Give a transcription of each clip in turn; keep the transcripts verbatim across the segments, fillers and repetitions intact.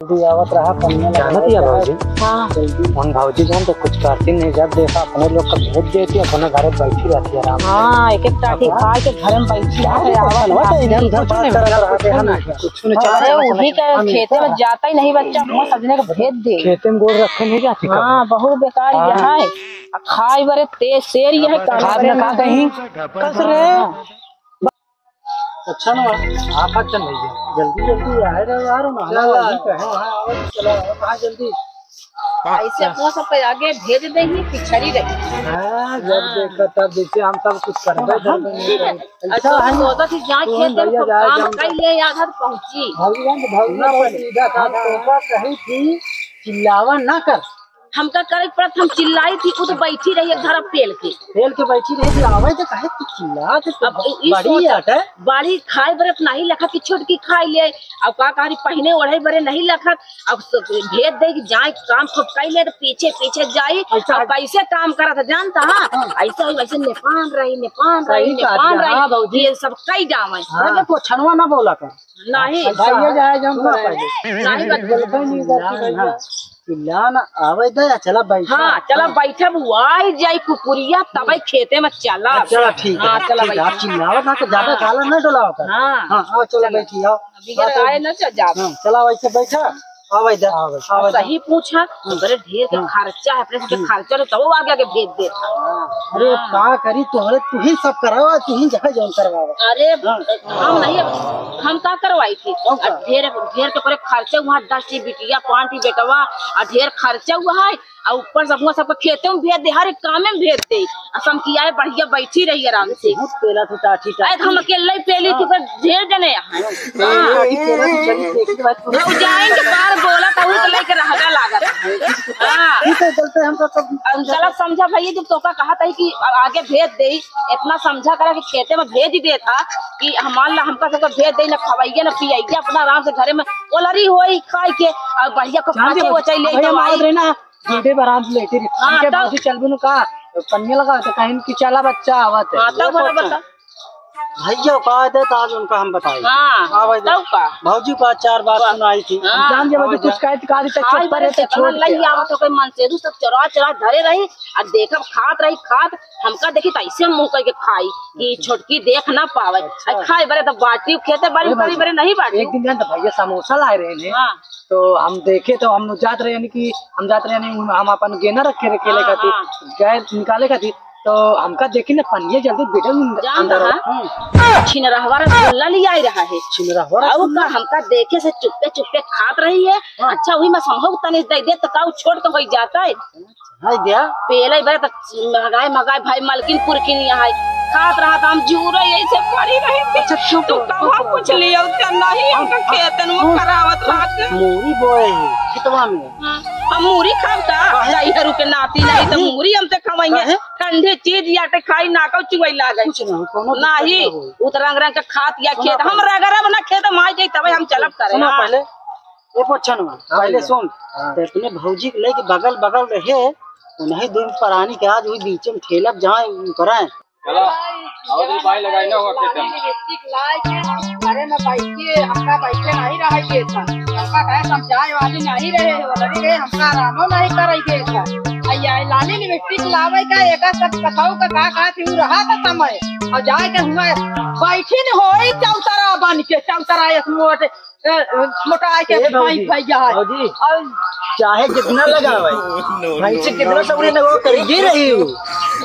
जल्दी आवत रहा, पन्ने लगा जानत हिया भौजी? हाँ। जल्दी। उन भौजी जान तो कुछ करती नहीं, जब देखा अपने लोग का भेज देती, अपने घरे बैठी रहती आराम से। हाँ, एक एक टाटी खा के घर में बैठी रहती है, आवत नहीं। इधर उधर बात करत रहते हैं ना, कुछ नहीं। अरे, वही का खेते में जाता ही नहीं बच्चा, अपना सजने का भेज दे। खेते में गोड़ रखे नहीं जाती कभी। हाँ, बहुत बेकार हाँ। यहाँ है। आ खाए बरे तेज शेर ये है, खाए बरे का कहीं? कस रे। अच्छा ना, आफत चल रही है। जल्दी, जल्दी आए रहो यार, हम चल। वहीं पे हैं, वहाँ आओ, चलो, आओ, कहाँ जल्दी? ऐसे अपना सबके आगे भेज देंगे, पिछड़ी रही। हाँ, जब हाँ। देखा तब जैसे हम सब कुछ करबे हाँ, धरबे नहीं करें। अच्छा, हम सोचत ही जाए खेत में भैया तो जाए, काम कर ले, यहाँ घर पहुँची। भौजी जान, भौजी ना पहले। हम तोका कही थी, चिल्लावा ना कर। हमका करे के पड़त, हम चिल्लाई थी, उ तो बैठी रही एक धरा पेल के। पेल के बैठी रही थी, आवे तो काहे तू चिल्ला के तू अब इ-, इ बड़ी सोच, आट है। बड़ी खाए बरे नहीं लखत कि छोटकी खाई ले, अब का करी, पहिने ओढ़े बरे नहीं लखत, अब स-, भेज दे कि जाए काम खूब कई ले, तो पीछे पीछे जाई, अच्छा। अब कैसे काम करत है जानता, हाँ? हाँ। ऐसे ही वैसे नेपान रही, नेपान रही, सही बात नेपान है, रही, हाँ भौजी। ये सब कई जावे। हाँ। अरे तो छनवा ना बोला कर। नहीं। अच्छा, भैया जाए, जौन सुना करे। पहले। नहीं, बस बोलबे नहीं करती ना, भैया। ना। चिल्ला ना, आवे दे, चला बैठा। हाँ, चला हाँ। बैठा, वो आई जाई कुकुरिया, तबे खेते में चला। हाँ, चला, ठीक है, हाँ, चला ठीक है। बैठा। आप चिल्लावा ना, तो ज्यादा हाँ। काला ना डोलावा कर। हाँ। हाँ, आओ, चलो चला। बैठी, आओ। अभी आओ, जरा तो आए ना, चल जाओ। हाँ, चला, वैसे बैठा। आवे दे, हाँ, बैठा। आवे दे। सही पूछा, हाँ। बड़े ढेर के हाँ। खर्चा है, अपने से हाँ। खर्चा तो तब आगे आगे भेज देता। हाँ। अरे, हाँ। का करी, तोहरे तू ही सब करावा, तू ही जहाँ जौन करवावा। अरे, हाँ। हम नहीं, हम का करवाई थी? और का? अब ढेर, ढेर के परे खर्चा हुआ, दस ठी बिटिया, पाँच ठी बेटवा, आ ढेर खर्चा हुआ है, आ ऊपर से हुआ सबको खेते में भेज दे, हर एक कामे में भेज दे, आ समकिया है बढ़िया बैठी रही आराम से। बहुत पेला तू टाठी, अरे, टाठी। हम अकेले ही पेली थी, हाँ। पर ढेर जने हैं। हाँ। हाँ। टाठी पेला तू चली, देखी बात तू। वो जाएंगे बार बोला था, वो तो लेके रहगा लागत। हाँ। ठीक है, चलते हम तो सब। अब चला समझा भैया, जब तोका कहा था कि आ-, आगे भेज दे, इतना समझा करा कि खेते में भेज ही दे था कि हम मान ला हमका सबका भेज दे, ना खवाइए ना पियाइए, अपना आराम से घरे में ओलरी होई खाए के, और बढ़िया को जान दे खाचे बस, वचे ले भैया, कमाई। मारत रहे ना, बेटे पर आराम से लेटे रही। हाँ, हमके तब भौजी चलबू नु का, पन्ने लगा तो कहीं कि चला बच्चा आवत है। हाँ, तब ये बड़ा बच्चा। बता। भैया का दे तो आज उनका हम बताई। हाँ, हाँ भाई, तब का? भौजी का चार बात वाह। सुनाई थी। हाँ। जान दे बच्चा, हाँ, कुछ जा। कहे तो कहा दे, खाए चुप बड़े रहे, से छोड़ चटना के। लई आवत हो, कोई मनसेधु सब चोरा चोरा धरे रही, आ देखब खात रही, खात हमका देखी त ऐसे मुँह करके खाई कि छोटकी देख ना पावे। अच्छा। आ खाए बरे त बाटी खेते बारी ए करी भाई, बरे नहीं बाटी। एक दिन जान त भैया समोसा लाए रहे ने। हाँ। तो हम देखे तो हम लोग जात रहे यानी कि हम जात रहे यानी हम अपन गेना रखे रहे खेले हाँ, खातिर। हाँ। गए निकाले खातिर तो हमका देखी ना पनिया जल्दी बेटा अंदर, जान अंदर रहा। हम्म। छिनरहवा रसगुल्ला ले आई रहा है। छिनरहवा और रसगुल्ला? का हमका देखे से चुप्पे चुप्पे खात रही है। हाँ। अच्छा हुई मैं समझो तने दे दे तो का उ छोट तो हो जाता है। हाय दिया। पेले बरे तक महंगाई, महंगाई भाई मलकिन पुरकिन यहाँ है। खात रहा था हम जूरो यही से पड़ी रही थी। अच्छा, चुप तू रहो, कहाँ चुप रहो। पूछ लिया उतना नहीं, हम, हमका हम, खेतन में हम, करावत हम रहत। मूरी बोए हैं, खेतवा में। हाँ, हम मूरी खाब का? काहे? जाई हरू के नाती नहीं तो काहे? मूरी हम ते खवाइए। काहे? ठंडी चीज या ते खाई नाकौ चुवई लागे। कुछ ना, कोनो दिक्कत नहीं, ना होई। उ त रंग रंग के खात या सुना खेत। हम पहले। रगरब ना खेत में आ जाई तबे हम चलब करे। सुना हाँ। पहले। ए पोछनवा, हाँ पहले भैया। सुन, हाँ। ते अपने भौजी के लेके बगल बगल रहे, उन्हीं दिन परानी के आज वही बीच में ठेलब जहाँ उ कराए। चला, और ये बाई लगाई ना हुआ खेत में। लिपस्टिक लाए के, अरे मैं बैठ के, हमका बैठ के नहीं रहे के था। हमका कहे समझाए वाली नहीं रहे, वो लड़ी रहे, हमका आरामो नहीं करे के था। आ ये लाली लिपस्टिक लावे का, एका सब कथाऊ का का का थी, उ रहा था समय। और जाए के हुआ, बैठी न होई चौतरा बन के, चौतरा एक मोट ए, ए, मोटा के ए, भाई भौजी, भैया है। भौजी, और चाहे जितना लगावे, भाई से कितना सगुनी न वो कर ही रही हूँ।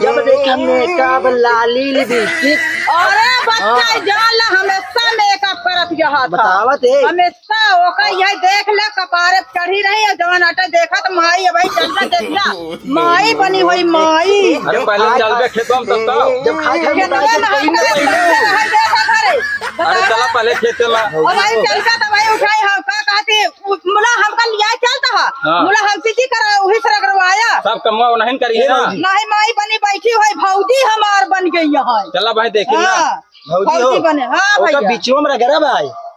जब देखे मेकअप, लाली, लिपस्टिक। अरे बच्चा, हाँ। जान ला, हमेशा मेकअप करत यहा था। बतावत है। हमेशा ओका यह देख ले, कपारे चढ़ी रही है, जवन अटे देखा तो माई है भाई, चंदा चंदा। माई बनी हुई माई। अरे पहले चलबे खेतवा में तब तो। जब खाए खाए खेतवा में कहीं ना हाथ कहीं ना लगा है, देखा घरे। अरे चला पहले खेते में। और भाई चलता तो भाई उठाई, हाँ, का कहती, उ-, मुला हमका लिया चलता है। हाँ। मुला हमसे जी करा, वही से रगड़वाया। सब कमवा वो नहीं करी है ना। नहीं, माई बनी बैठी हुई, भौजी हमार बन गई है। चला भाई देखी ना। हाँ। भौजी भौजी हो। बने, हाँ ओका भैया। बीचवा में रगड़ा भाई।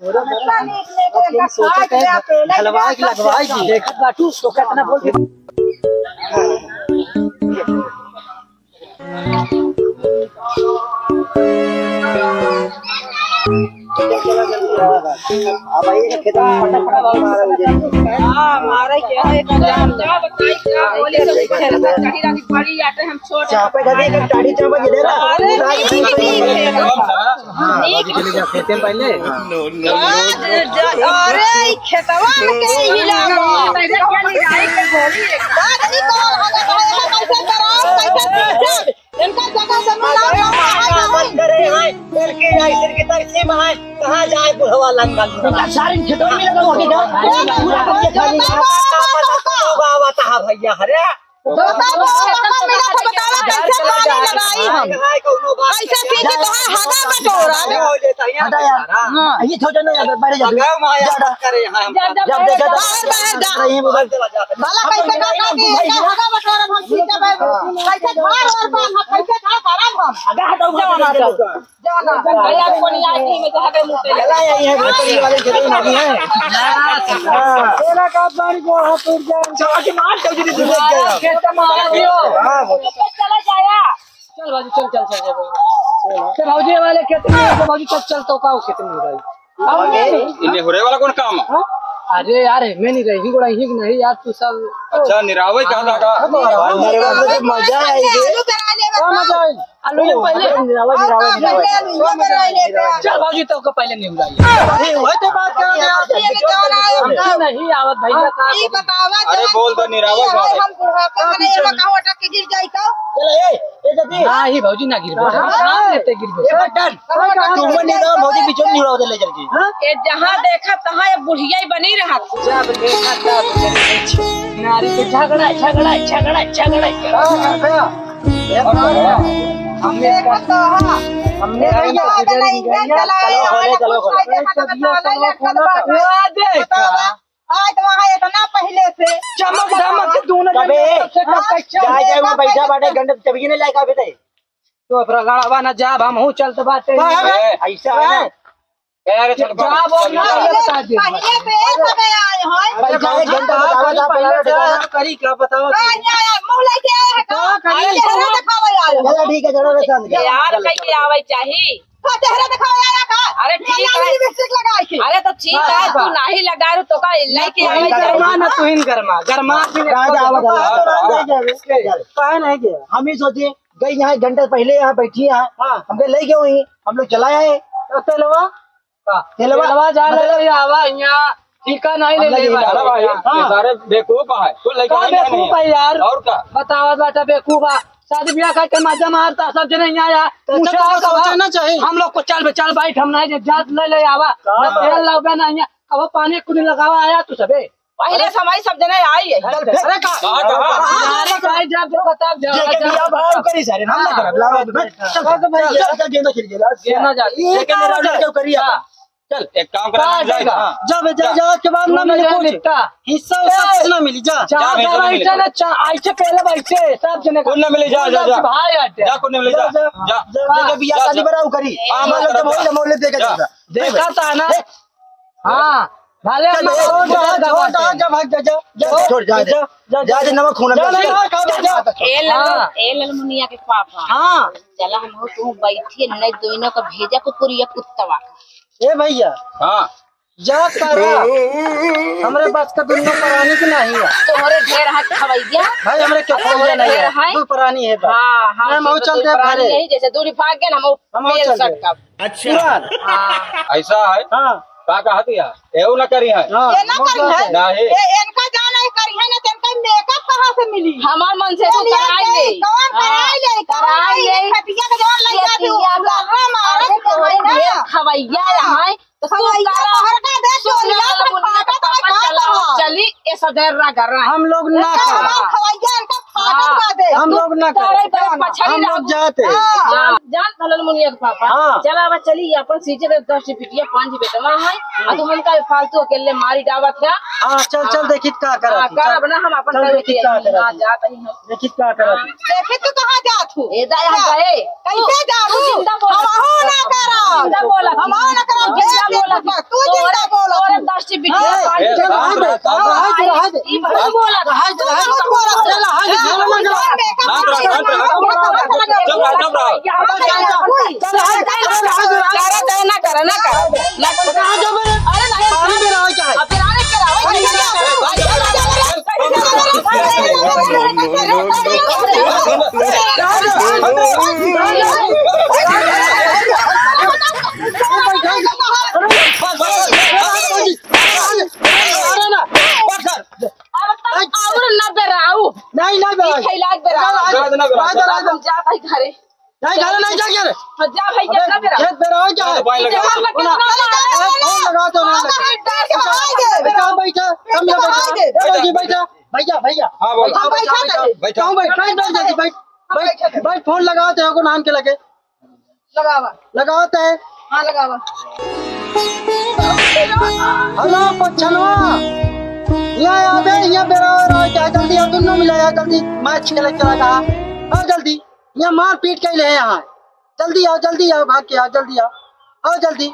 सोचा है, ढलवाए के लगवाए की। देखत बाटू, तो कितना बोल के। अब ये खेत में फटाफट मारा मुझे। हाँ, मारे के है, तो जान दे। क्या बताई, क्या बोली, तो खेत में कहीं ना कहीं पड़ी जाते, हम छोड़ चापे धरी के टाड़ी चापे के दे रहा। अरे, नहीं, नहीं, नहीं, नहीं। हाँ, बाबूजी चले जा, खेते में पहले। अरे, ई खेतवा के हिलावा। बात नहीं कहो, हमें भाई, कैसे डराओ, कैसे पूछो? इनका जगह जमीन और कहाँ है, कहाँ है? बंद करे हैं, तेल के जाए, सिर के तक सीम है, कहाँ जाए बुढ़वा लंगल? इनका सारे खेतवा में लगा हुआ है। लोग आवता है भैया, अरे। तो तब वो अपन मेरा को बतावा, कैसे पानी लगाई हम? कैसे पी के तोहार हगा बटोरा? हटा यार। हाँ। ये छोड़ ना यार, बैठ जा। हगा माया जा, जा। करे हम। जा, जा, जा, जा, जा। बाहर, बाहर जा। रही है वो। भला कैसे का, का के हगा बटोरा हम पी के बैठ? कैसे घर और बांध, कैसे घर भरब हम? हगा हटाओ, हगा हटाओ। जाना। भैया, कोनी आदमी में तो हगे मुंह पे। चला, यही है, भोसड़ी वाले खेतवा में अभी है। हाँ। तेरा का पानी को हाथ उठ जाए। चला के मार दो, जल्दी, जल्दी, जल्दी। खेत में आ गयो। हाँ, वो। चला जाया। चल बाबूजी, चल, चल, चल, चल। चल बाबूजी, ये वाले खेत में, चल बाबूजी, चल, चल, तो का खेत में भाई। इन्हें हो रहे वाला कौन काम है? हाँ? अरे यार, मैं नहीं रही, गोड़ा ही नहीं यार, तू सब। अच्छा, निरावे कहाँ था का? हाँ, निरावे में तो मजा आई रे। क्या मजा आई? आलू में पहले। अरे निरावे, निरावे, निरावे। चल बाबूजी, तो को पहले नहीं बुलाई। अरे वही तो बात कर रहे हैं। नहीं आवत भैया का। अरे बोल दो निरावे। हम बुढ़ापा में ये मकान उठा के गिर जाई तो। चलो ए, ए जल्दी। नहीं भौजी ना गिरबे। हाँ। हम लेते गिरबे। ए बटन। तुम नहीं तो भौजी पीछे नहीं उड़ाओ ले चल के। हाँ? ये जहाँ देखा तहाँ ये बुढ़िया ही बनी रहा। जब देखा तब नारी के झगड़ा, झगड़ा, झगड़ा, झगड़ा। हमने देखा तो, हाँ। हमने देखा तो, चलो, खोले, चलो, खोले। आज वहाँ इतना पहले से चमक धमक के दोनों जने सबसे टपक चल जाए, जाए, वहाँ बैठा बाटे, गंडक चबिये नहीं लायक अभी तक। तो अपना गड़वा ना जाब, हम हूँ चलत बाटे। हाँ, हाँ। ऐसा है ना? कह रहे छोटका, जाब और ना, ये बता दे। पहले से सब आए हैं। भाई, जाए, घंटा बतावा था, पहले से करी का बतावा? हाँ, मुँह लेके आए हैं का? हाँ, करी। चेहरा दिखावे आए हैं। चलो, ठीक है, चलो, चलो, चलो। यार, कहीं के आवे चाही। का चेहरा दिखावे आया का? अरे ठीक है। लिपस्टिक लगाई थी। अरे तो ठीक है, तू नाही लगा रू तो का लेके आई। गरमा ना तू, इन गरमा, गरमा से कहाँ नहीं गया? हम ही सोचे, गई यहाँ एक घंटा पहले यहाँ बैठी है, हाँ। हमके ले गए वहीं, हम लोग चला आए। तो तेलवा? तेलवा, तेलवा जा मतलब रहे, आवा यहाँ, ठीका नहीं ले, ले भाई। अरे भाई, हाँ। ये सारे बेवकूफ है, कोई लड़का का ही नहीं बेवकूफ है। है यार? और का? बतावा बेटा, बेवकूफ है। शादी ब्याह करके मजा मारता, सब जने यहाँ आया। तो मुझे अच्छा, तो सोचना चाहिए। हम लोग को चल बे, चल बैठ, हम नहीं जात, ले ले आवा। का? ना तेल लाओ बे, ना यहाँ। अब पानी कुछ लगावा आया तू सबे। पहिले समय सब जने आई है। चल, फिर। अरे का? कहाँ, कहाँ? अरे भाई, जब देखो तब जाओ, जेके जब बिया भाव करी सारे, हम ना करब, लावा दे। चल, चल, चल, चल, गेंदा खेल गेला। गेंदा जा। ये जेके का मेरा बात है? लड़का करिया। हाँ। चल, एक काम करा, का हम जाए, जाएगा? हाँ। जा बे, जा, जा। जा, आज के बाद ना दोनों मिले जने कुछ। निपटा। हिस्सा उस्सा ए, कुछ ना मिली, जा। जा, जा, जा, जा, जा, जा, जा, आइसे पहले बैठे, सब जने कुछ ना मिले, जा, जा, जा। भाई आते। जा, कुछ ना मिले, जा, जा, जा, जा। जा, जा, जा, बिया जा, शादी जा। बराऊ करी। हाँ, हम लोग जब होई, हम लोग देखे जा। जा। देखा था ना? देख। हाँ, भले चल, हम जा, लोग जा, जा, जा, जा, जा, भाग जा, जा, जा, जा, छोड़, जा, जा, जा, जा, जा, जा, नमक खून में जा, जा, जा, जा। ए लल-, हाँ। ए ललमुनिया के पापा। हाँ। चला हम हो, तू बैठिए, नहीं दोनों का भेजा कुकुरिया कुत्तवा का। ए भैया। हाँ। जा तारा। हमरे बस का दुन्नो परानी के नहीं है। तोहरे ढेर हाथ खवैया। भाई, हमरे क्यों अरे, खवैया तोहरे नहीं ढेर है? है। दो परानी है बस। हाँ, हाँ, हम तो चलते हैं परानी घरे। नहीं, जैसे दूरी भाग गए ना, हम हम मेल चलते हैं। सटका। अच्छा। तुरंत। हाँ। ऐसा है? हाँ। का कहत या? एहू ना करी है? हाँ, ये ना हम करी है। चलते हैं। नहीं। ये इनका जान नहीं करी है ना, तो इनका मेकअप कहाँ से मिली? हमार मन से तू चलिए कराई ले। ले। कौन हाँ, कराई ले? कराई ले। खटिया के जौन लग जाती है, खटिया का। उलर्रा मारत अरे, तो है ना। ये खवैया यहाँ है। तो तू खवैया करा। तो हर का दे, सुन चोरिया ले, तो बोल, फाटत है, पापा का चला, कहा? चली, ये सब देर रहा कर रहा है। हम लोग ना हाँ। करें। खवैया इनका फाटत हाँ। का दे। हम तू लोग ना करे। करे, करे, पछाड़ी हम लोग रहू। जाते। हाँ। जान, जान भलन मुनिया के पापा। हाँ। चला अब चली, अपन सीजे के दस बिटिया, पाँच बेटवा है। हम्म। आ तू हमका फालतू अकेले मारी डावत है। हाँ, चल, चल, हाँ। देखित का करत हाँ, है, चल। करब ना, हम अपन चल, करब देखित के का करत हाँ, है। जात ही हम। देखित का करत है। हाँ। देखित तू कहाँ जात हो? ए दाई, हम जा। गए। कैसे जाबू? जिंदा बोल। हमहू ना करब। जिंदा बोल। हमहू ना करब। जिंदा बोल। तू जिंदा बोल। तोरे दस टी बिटिया हाँ। पाँच ए, टी रहा दे, रहा दे, रहा दे। ई बहुत बोला। रहा दे, रहा दे। तू बोला। चल, रहा दे, चल, चल, चल। चुप रहा, चुप रहा। चल, रहा दे, रहा दे, रहा दे। ना कर, ना कर, ना कर। कहाँ जाबे? अरे नहीं। पानी में रहा क्या है? अब रहा दे, रहा दे। अब तक और ना बेराऊ। नहीं, नहीं बेराऊ। ई खैलाक बेराऊ। राज, राज, राज। हम जात ही घरे। नहीं, घरे नहीं जाके रे। हाँ, जा भाई, अबे, कितना बेराऊ? खेत बेराऊ क्या है? अरे, भाई, लगा दो। कितना बेराऊ? अरे, फोन लगा दो, ना लगा। डर के भाग गए। कहाँ बैठा? हम यहाँ बैठा। ए, भाई, बैठा। भैया, भैया। हाँ, बोलो। बैठा, बैठा, बैठा। बैठा। कहूँ बैठ, बैठ, बैठ, जल्दी बैठ। बैठ, बैठ, फोन लगाओ तो एगो नाम के लगे। लगावा। लगाओ तो। हाँ, लगावा। हेलो, पछनवा। यहाँ आ बे, यहाँ बेरा हो रहा है क्या? जल्दी आओ, दोनों मिला यार, जल्दी। मैच खेले चला गया। आओ जल्दी। यहाँ मारपीट कैले है यहाँ। जल्दी आओ, जल्दी आओ, भाग के आओ, जल्दी आओ। आओ जल्दी।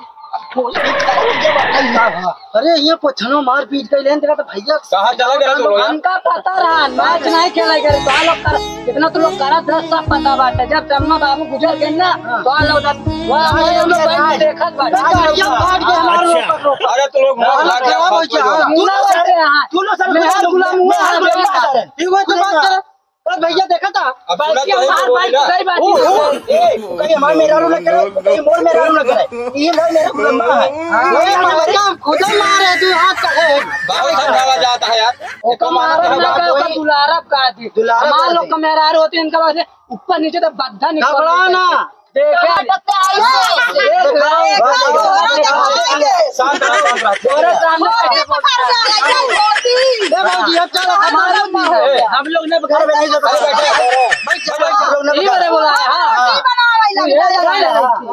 अरे, ये पोछनो मारपीट कैले हैं, तेरा तो भैया। कहाँ चला गया तू लोग यार? हमका पता रहा, मैच नहीं खेला करे, तो लोग कर, इतना तो लोग करत रहे, सब पता बाटे। जब चन्ना बाबू गुजर गए ना, हाँ। तो लोग, वो हाँ, हम लोग ये बैठ के देखत बाटे। गाड़ियाँ फाड़ के हमारे ऊपर रोक। अरे, तो लोग हाँ, मत भाग जाओ, हाँ, मत भाग जाओ। हाँ। तू लोग सब, तू लोग सब मेरा गुलाम हुआ है, गुलाम हुआ है। ये वो तो बात कर। अरे भैया, देखा था? अब सुना बाइक तो है, हमार तो बाइक बोला। सही बात ओ, है। ओ, ए, कहीं हमार मेहरारू ना करे, कहीं मोर मेहरारू ना करे। ये भाई मेरा कुलम्बा है। हाँ। ये हमारे क्या खुदा मारे तू हाथ का है? बाबा समझावा जाता है यार। ओका मारब ना का, ओका दुलारब का दी। दुलारब हमार का लोग दी। का मेहरारू होती है, इनका वैसे ऊपर नीचे तो बद्धा निकल घबरा ना। देखे। तो हटते आई से। देख, देख, देख, देख, देख। शांत रहो, शांत रहो। तोरे सामने ए, भौजी, अब चलो, हमारे ऊपर हो गया। हम लोग ने घर में नहीं जाता। अरे, बैठो। बैठ, बैठ, बैठ, हम लोग ने ये मेरे बोला है, हाँ। हाँ।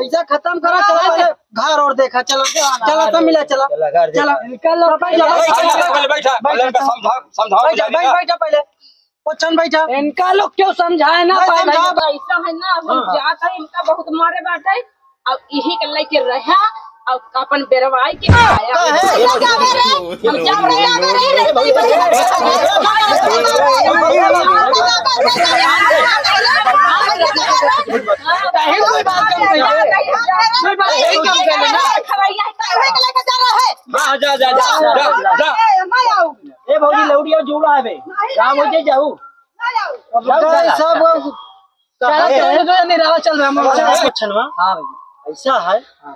ऐसा खत्म करो, चलो पहले घर और देखा, चलो, चलो, सब मिला, चलो। चलो, घर देखा। चलो, निकल लो, बैठ, बैठ, बैठ, बैठ, बैठ, बैठ, बैठ, समझाओ, समझाओ, बैठ, समझाओ, बैठ, बैठ, पहले। ओछन बैठा। इनका लोग क्यों समझाए ना पाए भाई? समझाओ। ऐसा है ना, हम हाँ। जात है, इनका बहुत मारे बाटे। अब यही के लेके रहा, अब अपन बेरवाई के खाया। का है? हम जा रहे हैं, जा रहे हैं। काहे कोई बात कर रही है? कोई बात नहीं, कोई बात नहीं। खवैया है, काहे के लेके जा रहा है? हाँ, जा, जा, जा, जा, जा। ए, मैं आऊँ। ए भौजी, लौटिया जुड़ा है बे। नहीं, राम नहीं। हो जाए जाऊ। नहीं आऊँ। अब जाओ, जाओ, सब चला, चला, चला, नहीं रहा, चल रहा, हम चला, चला। अच्छा, ना? हाँ भैया। ऐसा है। हाँ।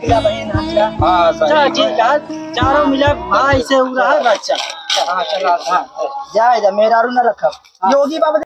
एकला बहिन हत्या। हाँ, सही चल, बात। ठीक है, चारों मिला भाई से हो रहा है बच्चा। हाँ, चला, हाँ। जाए जा, मेहरारू न रखब। हाँ। योगी बाबा